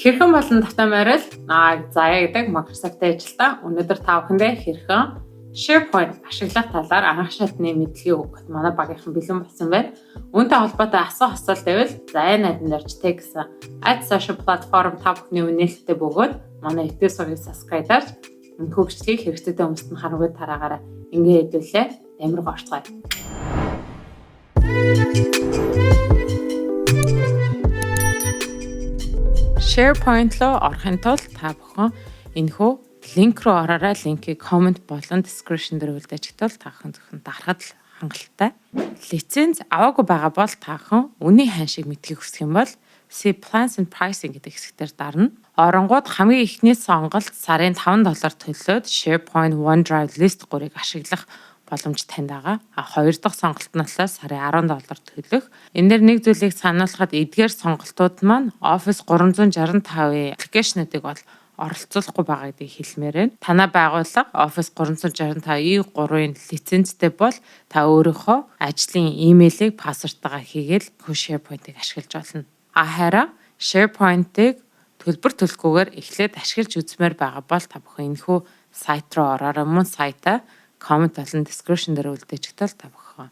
Хэрхэн болон тавтай морил Заяа гэдэг Microsoft-ийн ажилтан өнөөдөр та бүхэндээ хэрхэн SharePoint ашиглах талаар анх шатны мэдлэгийг өгөх манай багийнхан бэлэн болсон байна. Үүнтэй холбоотой асуух асуулт байвал Заяа найдан орж тэ гэсэн add social platform та бүхний үнэлэлттэй бөгөөд манай YouTube сувгийг subscribe дарж энэхүү бичлэгийг хэрэгцээтэй хүмүүст нь харамгүй тараагаарай. Ингээ хэдүүлээ дамир орцгоё. SharePoint руу орохын тулд та бүхэн энэхүү линк руу ороорой. Линкийг comment болон description дээр үлдээж тул та бүхэн зөвхөн дарахад л хангалттай. Лиценз аваагүй байгаа бол та бүхэн үнийн ханшийг мэдхийг хүсэх юм бол See Plans and Pricing гэдэг хэсгээр дарна. Оронгууд хамгийн эхний сонголт сарын 5 доллар төлөөд SharePoint, OneDrive, List 3-ыг ашиглах боломж танд байгаа. А хоёр дахь сонголт нь болохоор сарын 10 доллар төлөх. Энэ дээр нэг зүйлийг сануулхад эдгээр сонголтууд маань Office 365-ын application уудыг бол оролцуулахгүй байгаа гэдгийг хэлмээр байна. Танай байгууллага Office 365 E3-ын лицензтэй бол та өөрийнхөө ажлын имэйлийг password тойгоо хийгээл SharePoint-ыг ашиглаж болно. А харин SharePoint-ыг төлбөр төлөхгүйгээр эхлээд ашиглаж үзмээр байгаа бол та бүхэн энэхүү сайт руу ороорой. Мөн сайтаа comment болон description дээр үлдээж тал та бүхэн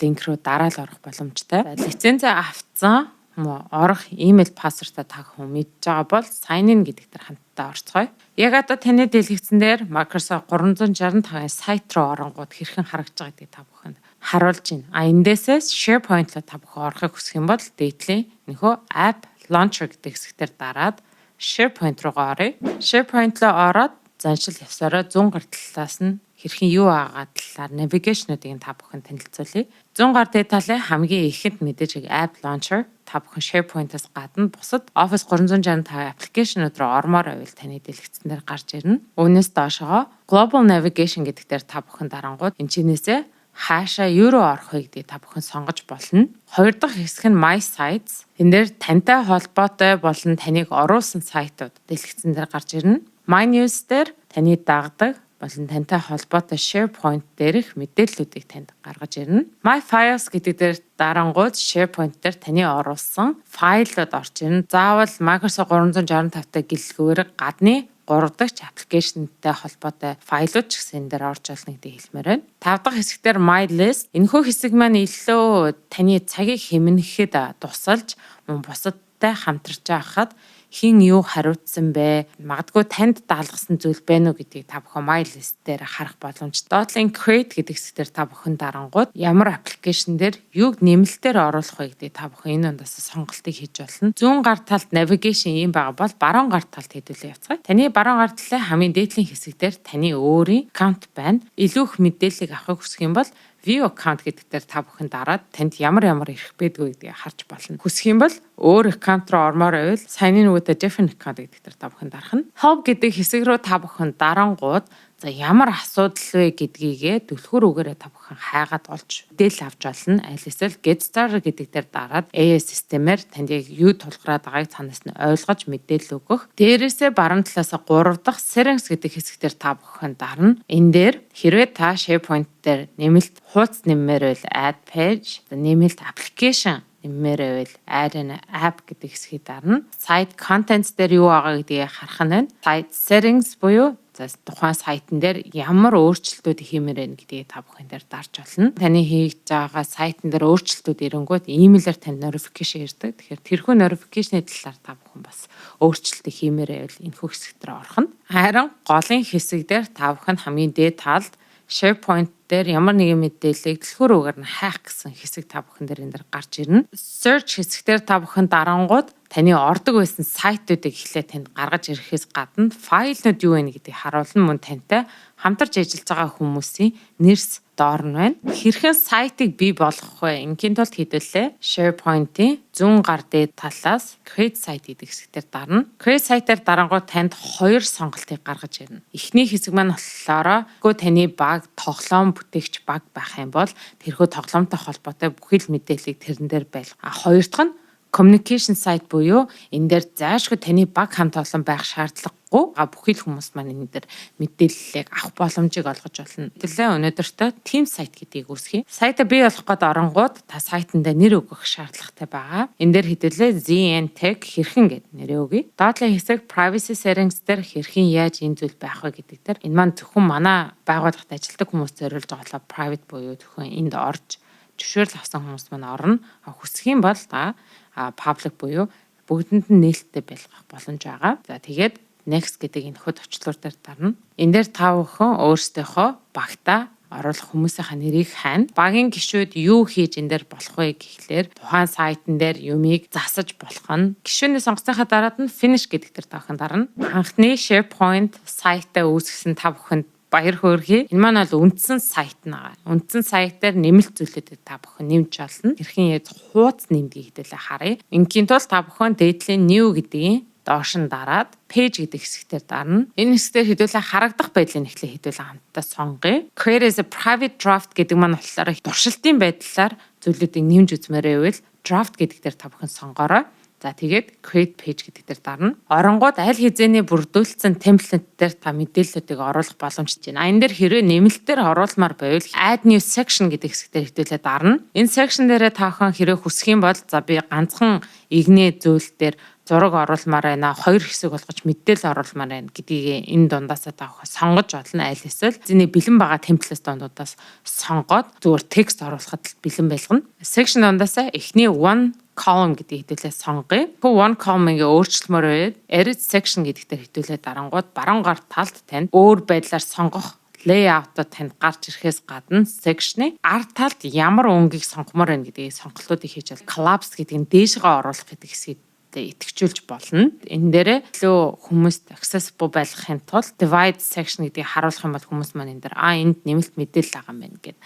линк руу дараал орох боломжтой. Лицензээ авцсан орох имэйл password аа та хүн мэдж байгаа бол sign in гэдэг дээр хамтдаа орцгоё. Яг одоо таны дэлгэцэн дээр Microsoft 365-ын сайт руу оронгууд хэрхэн харагдаж байгаа гэдгийг та бүхэнд харуулж байна. А эндээсээ SharePoint руу та бүхэн орохыг хүсэх юм бол дээдлийн нөхөө App Launcher гэдэг хэсгээр дараад SharePoint руугаа оръё. SharePoint руу ороод заншил явсараа зүүн гар талаас нь хэрхэн юу байгаа талаар navigation-уудыг та бүхэн танилцуулъя. Зүүн гар дээд талын хамгийн ихэнд мэдээж App Launcher та бүхэн SharePoint-аас гадна бусад Office 365 application ууд руу ормоор байвал таны дэлгэцэн дээр гарч ирнэ. Үүнээс доошогоо Global Navigation гэдэг дээр та бүхэн дарангууд энэ чинээсээ хаашаа юу руу орох вэ гэдгийг та бүхэн сонгож болно. Хоёр дахь хэсэг нь My Sites. Энэ дээр тантай холбоотой болон таныг оруулсан сайтууд дэлгэцэн дээр гарч ирнэ. My News дээр таны дагдаг болон тантай холбоотой SharePoint дээрх мэдээллүүдийг танд гаргаж ирнэ. My Files гэдэг дээр дарангууд SharePoint дээр таны оруулсан файлууд орж ирнэ. Заавал Microsoft 365-тай гэлгүүгээр гадны 3 дахь application тэй холбоотой файлууд ч гэсэн энэ дээр орж болно гэдгийг хэлмээр байна. Тав дахь хэсэг дээр My List. Энэхүү хэсэг маань илүү таны цагийг хэмнэхэд тусалж мөн бусадтай хамтарч байхад хэн юу хариуцсан бэ? Магадгүй танд даалгасан зүйл байна уу гэдгийг та бүхэн My List дээр харах боломжтой. Доотлын Create гэдэг хэсэг дээр та бүхэн дарангууд ямар application дээр юуг нэмэлтээр оруулах вэ гэдгийг та бүхэн энэ дундаас сонголтыг хийж болно. Зүүн гар талд navigation ийм байгаа бол баруун гар талд хэдүүлээ явцгаая. Таны баруун гар талын хамгийн дээдлийн хэсэг дээр таны өөрийн аккаунт байна. Илүү их мэдээллийг авахыг хүсэх юм бол View account гэдэг дээр та бүхэн дараад танд ямар ямар эрх байдгүй гэдгийг харж болно. Хүсэх юм бол өөр аккаунт руу ормоор байвал sign in with a different account гэдэг дээр та бүхэн дарах нь. Help гэдэг хэсэг рүү та бүхэн дарангууд за ямар асуудал вэ гэдгийгээ түлхүүр үгээрээ та бүхэн хайгаад олж мэдээлэл авч болно. Аль эсвэл Get Started гэдэг дээр дараад AI системээр танд яг юу тулгараад байгааг цаанаас нь ойлгож мэдээлэл өгөх. Дээрээсээ баруун талаас 3 дахь Settings гэдэг хэсэг дээр та бүхэн дарна. Энэ дээр хэрвээ та SharePoint дээр нэмэлт хуудас нэммээр байвал Add Page, нэмэлт application нэммээр байвал Add an App гэдэг хэсгийг дарна. Site Contents дээр юу байгаа гэдгийг харах нь байна. Site Settings буюу за тухайн сайтн дээр ямар өөрчлөлтүүд хиймээр байна гэдгийг та бүхэн дээр дарж болно. Таны хийж байгаа сайтн дээр өөрчлөлтүүд ирэнгүүт имэйлээр танд notification ирдэг. Тэгэхээр тэрхүү notification-ы талаар та бүхэн бас өөрчлөлтийг хиймээр байвал энэхүү хэсэг дээр орох нь. Харин голын хэсэг дээр та бүхэн хамгийн дээд талд SharePoint дээр ямар нэгэн мэдээллийг түлхүүр үгээр нь хайх гэсэн хэсэг та бүхэн дээр энэ дээр гарч ирнэ. Search хэсэг дээр та бүхэн дарангууд таны ордог байсан сайтуудыг эхлээд танд гаргаж ирэхээс гадна файлнууд юу вэ гэдгийг харуулна. Мөн тантай хамтарч ажиллаж байгаа хүмүүсийн нэрс доор нь байна. Хэрхэн сайтыг бий болгох вэ? Ингийн тулд хэдүүлээ SharePoint-ийн зүүн гар дээд талаас Create Site гэдэг хэсэг дээр дарна. Create Site-аар дарангууд танд хоёр сонголтыг гаргаж ирнэ. Эхний хэсэг маань болохоор гөө таны баг тоглоом бүтээгч баг байх юм бол тэрхүү тоглоомтой холбоотой бүхэл мэдээллийг тэрэн дээр байлга. А хоёр дахь нь Communication site буюу энэ дээр зайлшгүй таны баг хамт олон байх шаардлагагүй. Бүхий л хүмүүс маань энэ дээр мэдээллийг авах боломжийг олгож болно. Төлөө өнөөдөртөө team site гэдгийг үүсгэе. Сайтаа бий болох гээд оронгууд та сайтандаа нэр өгөх шаардлагатай байгаа. Энэ дээр хэдүүлээ ZN Tech хэрхэн гэд нэрээ өгье. Доотлын хэсэг privacy settings дээр хэрхэн яаж энэ зүйл байх вэ гэдэг дээр энэ маань зөвхөн манай байгууллагад ажилладаг хүмүүс зориулж байгаа private буюу зөвхөн энд орж зөвшөөрөл авсан хүмүүс маань орно. Хүсэх юм бол та public буюу бүгдэнд нь нээлттэй байлгах боломж байгаа. За, тэгээд next гэдэг энэ хөл товчлуур дээр дарна. Энэ дээр та бүхэн өөрсдийнхөө багтаа оруулах хүмүүсийнхаа нэрийг хайна. Багийн гишүүд юу хийж энэ дээр болох вэ гэхлээр тухайн сайтн дээр юмыг засаж болох нь. Гишүүний сонгосныхаа дараад нь finish гэдэг дээр таахын дарна. Анхны SharePoint сайтаа үүсгэсэн та бүхэнд баяр хөөрхий. Энэ маань бол үндсэн сайт байгаа. Үндсэн сайт дээр нэмэлт зүйлүүдийг та бүхэн нэмж болно. Хэрхэн яаж хууц нэмдгийг хэдүүлээ харъя. Ингийн тулд та бүхэн дээдлийн new гэдгийг доош нь дараад page гэдэг хэсэгтэр дарна. Энэ хэсгээр хэдүүлээ харагдах байдлыг эхлээ хэдүүлээ хамтдаа сонгоё. Create as a private draft гэдэг маань болохоор туршилтын байдлаар зүйлүүдийг нэмж үзмээр байвал draft гэдэг дээр та бүхэн сонгоорой. За, тэгээд create page гэдэг дээр дарна. Оронгууд аль хэзээний бүрдүүлсэн template дээр та мэдээллүүдийг оруулах боломжтой байна. Энэ дээр хэрвээ нэмэлтээр оруулмаар байвал add new section гэдэг хэсэг дээр хэдүүлээ дарна. Энэ section дээрээ та бүхэн хэрвээ хүсэх юм бол за, би ганцхан игнэ зүйл дээр зураг оруулмаар байна, хоёр хэсэг болгож мэдээлэл оруулмаар байна гэдгийг энэ дундаасаа та бүхэн сонгож болно. Аль эсвэл зэний бэлэн байгаа template дундуудаас сонгоод зүгээр текст оруулахад бэлэн байлгана. Section дундаасаа эхний one column гэдэг хэдүүлээ сонгоё. Хүү one column ингээ өөрчлөмөр байд edit section гэдэг дээр хэдүүлээ дарангууд баруун гар талд танд өөр байдлаар сонгох layout-а танд гарч ирэхээс гадна section-ы ард талд ямар өнгийг сонгомоор байна гэдгийг сонголтуудыг хийж бол collapse гэдэг нь дээшгээ оруулах гэдэг хэсгийг идэвхжүүлж болно. Энэ дээрээ илүү хүмүүст accessible байлгахын тулд divide section гэдгийг харуулах юм бол хүмүүс маань энэ дээр энд нэмэлт мэдээлэл байгаа юм байна гэд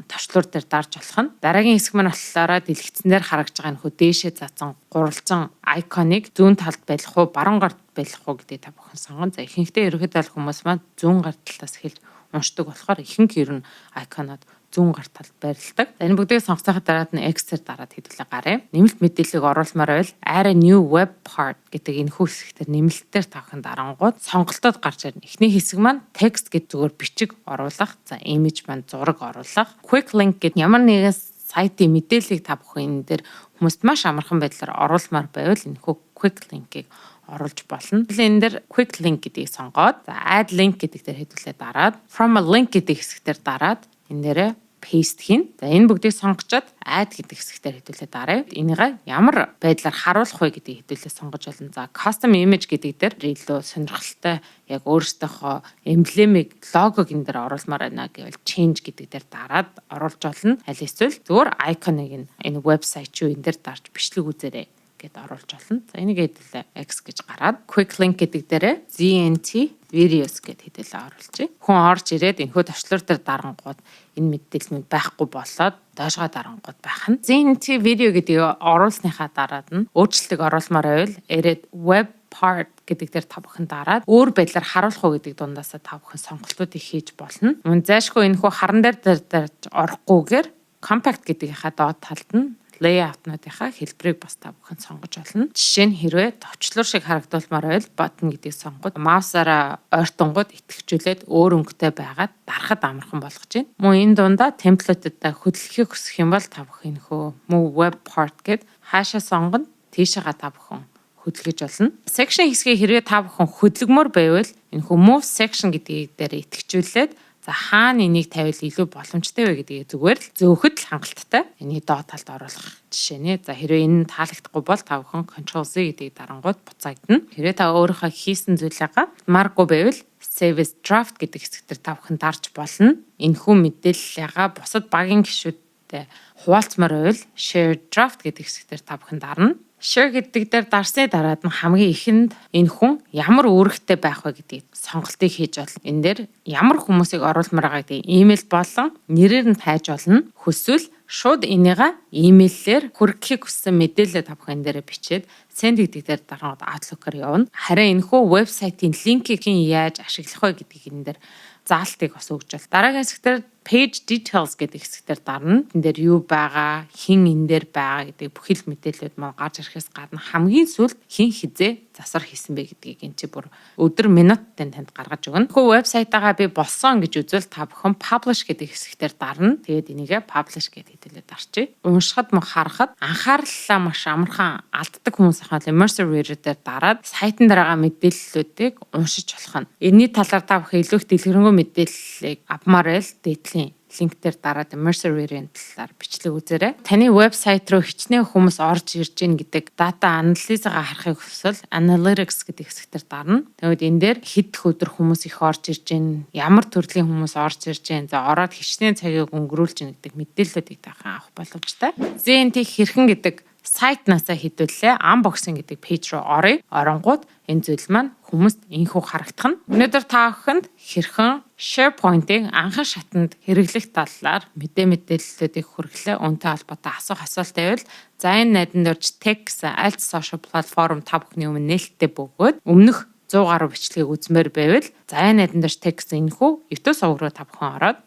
товчлуур дээр дарж болох нь. Дараагийн хэсэг маань болохоор дэлгэцэн дээр харагдж байгаа нөхөө дээшээ заасан гурвалжин icon-ыг зүүн талд байх уу, баруун гарт байх уу гэдгийг та бүхэн сонгоно. За, ихэнхдээ ерөнхийдөө хүмүүс маань зүүн гар талаас эхэлж уншдаг болохоор ихэнх ер нь icon-ууд зүүн гар талд байрладаг. За, энэ бүгдийг сонгосныхаа дараад нь X-ээр дараад хэдүүлээ гаръя. Нэмэлт мэдээллийг оруулмаар байвал add a new web part гэдэг энэ хүү хэсэгтэр нэмэлтээр тавхын дарангууд сонголтод гарч ирнэ. Эхний хэсэг маань text гэдэг зүгээр бичиг оруулах, за, image маань зураг оруулах, quick link гэдэг ямар нэгэн сайтын мэдээллийг та бүхэн энэ дээр хүмүүст маш амархан байдлаар оруулмаар байвал энэ хүү quick link-ийг оруулж болно. Энэ дээр quick link гэдгийг сонгоод, за, add link гэдэг дээр хэдүүлээ дараад from a link гэдэг хэсэгтэр дараад энэ дээрээ paste хийн. За, энэ бүгдийг сонгочоод add гэдэг хэсэгтэр хэдүүлээ дарая. Энийгээ ямар байдлаар харуулах вэ гэдгийг хэдүүлээ сонгож болно. За, custom image гэдэг дээр илүү сонирхолтой яг өөрсдийнхөө эмблемийг, логог энэ дээр оруулмаар байна гэвэл change гэдэг дээр дараад оруулж болно. Аль эсвэл зүгээр icon-ыг энэ вебсайт юу энэ дээр дарж бичлэг үзээрэй гэд оруулж болно. За, энийг хэдүүлээ X гэж гараад quick link гэдэг дээрээ ZNT videos гэд хэдүүлээ оруулчих. Хүн орж ирээд энэхүү товчлуур дээр дарангууд энэ мэдээлэл байхгүй болоод доошгоо дарангууд байх нь. ZNT video гэдгийг оруулсныхаа дараад нь өөрчлөлтийг оруулмаар байвал ирээд web part гэдэг дээр та бүхэн дараад өөр байдлаар харуулах уу гэдэг дундаасаа та бүхэн сонголтуудыг хийж болно. Мөн зайшгүй энэхүү харан дээр дээр орохгүйгээр compact гэдгийнхаа доод талд нь layout-нуудынхаа хэлбэрийг бас та бүхэн сонгож болно. Жишээ нь хэрвээ товчлуур шиг харагдуулмаар байвал button гэдгийг сонгоод маусаараа ойртонгууд идэвхжүүлээд өөр өнгөтэй байгаад дарахад амархан болгож байна. Мөн энэ дундаа template-уудаа хөдөлгөхийг хүсэх юм бол та бүхэн хөө move web part гэд хаашаа сонгоно, тийшээгээ та бүхэн хөдөлгөж болно. Section хэсгийг хэрвээ та бүхэн хөдөлгмөр байвал энэ хөө move section гэдгийг дээр идэвхжүүлээд, за, хаана энийг тавил илүү боломжтой вэ гэдгийг зүгээр л зөөхөд л хангалттай. Энийг доод талд оруулах жишээ нэ. За, хэрвээ энэ нь таалагдахгүй бол та бүхэн Ctrl Z гэдгийг дарангууд буцаагдана. Хэрвээ та өөрийнхөө хийсэн зүйлээгаа маргүй байвал Save as Draft гэдэг хэсэг дээр та бүхэн дарж болно. Энэхүү мэдээллийгаа бусад багийн гишүүдтэй хуваалцмаар байвал Share Draft гэдэг хэсэг дээр та бүхэн дарна. Share гэдэг дээр дарсны дараад нь хамгийн ихэнд энэ хүн ямар үүрэгтэй байх вэ гэдгийг сонголтыг хийж болно. Энэ дээр ямар хүмүүсийг оруулмаар байгаа гэдгийг имэйл болон нэрээр нь хайж болно. Хүсвэл шууд энийгээ имэйлээр хүргэхийг хүссэн мэдээлэл та бүхэн дээр бичээд send гэдэг дээр дараад Outlook-аар явна. Харин энэхүү вебсайтын линкийг яаж ашиглах вэ гэдгийг энэ дээр заалтыг бас өгч бол. Дараагийн хэсгээр Page details гэдэг хэсгээр дарна. Энэ дээр юу байгаа, хэн энэ дээр байгаа гэдэг бүхэл мэдээллүүд маань гарч ирэхээс гадна хамгийн сүүлд хэн хэзээ засвар хийсэн бэ гэдгийг энэ чи бүр өдөр минуттай танд гаргаж өгнө. Хөө вебсайтаагаа би болсон гэж үзвэл та бүхэн publish гэдэг хэсгээр дарна. Тэгээд энийгээ publish гэдэг хэдүүлээ дарчээ. Уншихад мөн харахад анхаарлаа маш амархан алддаг хүмүүс ахал immersive reader дээр дараад сайтан дээр байгаа мэдээллүүдийг уншиж болох нь. Энийний талаар та бүхэн илүү их дэлгэрэнгүй мэдээллийг авмаар байл дээдлийн линк дээр дараад immersive reader-ийн талаар бичлэг үзээрэй. Таны вебсайт руу хичнээн хүмүүс орж ирж гин гэдэг дата анализгаа харахыг хүсвэл analytics гэдэг хэсгээр дарна. Тэгвэл энэ дээр хэд дэх өдөр хүмүүс их орж ирж гин, ямар төрлийн хүмүүс орж ирж гин, за ороод хичнээн цагийг өнгөрүүлж гин гэдэг мэдээллүүдийг тахан авах боломжтой. ZNT хэрхэн гэдэг сайтнаасаа хэдүүллээ unboxing гэдэг page руу оръё. Оронгууд энэ зүйл маань хүмүүст инхүү харагдах нь. Өнөөдөр та бүхэнд хэрхэн SharePoint-ыг анхан шатанд хэрэглэх талаар мэдээллүүдийг хүргэлээ. Үүнтэй холбоотой асуух асуулт байвал за энэ найдан дөрж tech гэсэн аль social platform та бүхний өмнө нээлттэй бөгөөд өмнөх 100 гаруй бичлэгийг үзмээр байвал за энэ найдан дөрж tech гэсэн энэхүү YouTube суваг руу та бүхэн ороод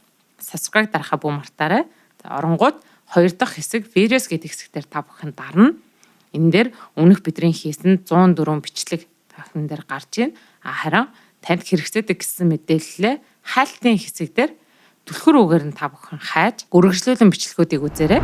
subscribe дарахаа бүү мартаарай. За оронгууд хоёр дахь хэсэг videos гэдэг хэсгээр та бүхэн дарна. Энэ дээр өмнөх бидний хийсэн 104 бичлэг тахан дээр гарч ийн. А харин танд хэрэгцээдэг гэсэн мэдээллээ хайлтын хэсэг дээр түлхүүр үгээр нь та бүхэн хайж үргэлжлүүлэн бичлэгүүдийг үзээрэй.